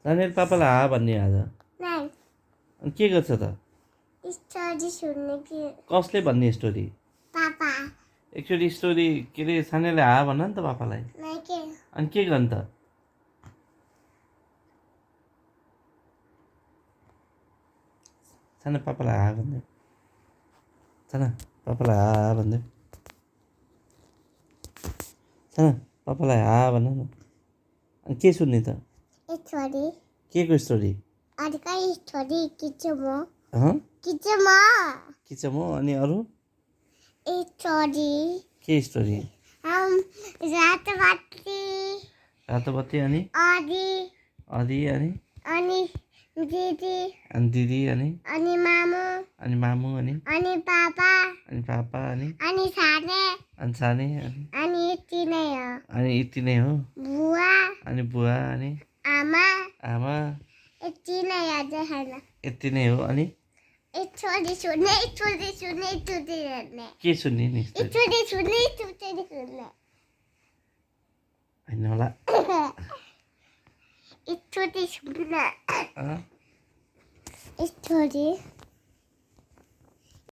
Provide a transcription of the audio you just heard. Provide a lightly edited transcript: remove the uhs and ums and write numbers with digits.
नानीले पापालाई हा भन्ने आज नाइ अनि के गर्छ त स्टोरी सुन्ने कि कसले भन्ने स्टोरी पापा एकचोटि स्टोरी के अरे सानीले हा भन नि त पापालाई नाइ के अनि के गर्नु त सानो पापालाई हा भन्दै सानो पापालाई हा भन्दै सानो पापालाई हा भन न अनि के सुन्ने त स्टोरी के को स्टोरी अर्कै स्टोरी किचमो हँ किचमो के छ म अनि अरू स्टोरी के स्टोरी हम रातबाटी रातो बत्ती अनि आदि अनि अनि दिदी दिदी अनि मामु अनि पापा अनि साने साने अनि यति नै हो अनि यति नै हो बुवा अनि बुवा अनि आमा यति नै याद छैन यति नै हो अनि स्टोरी सुन्ने हेर्ने के सुन्ने नि स्टोरी सुन्ने होइन होला स्टोरी सुन्ने अँ? स्टोरी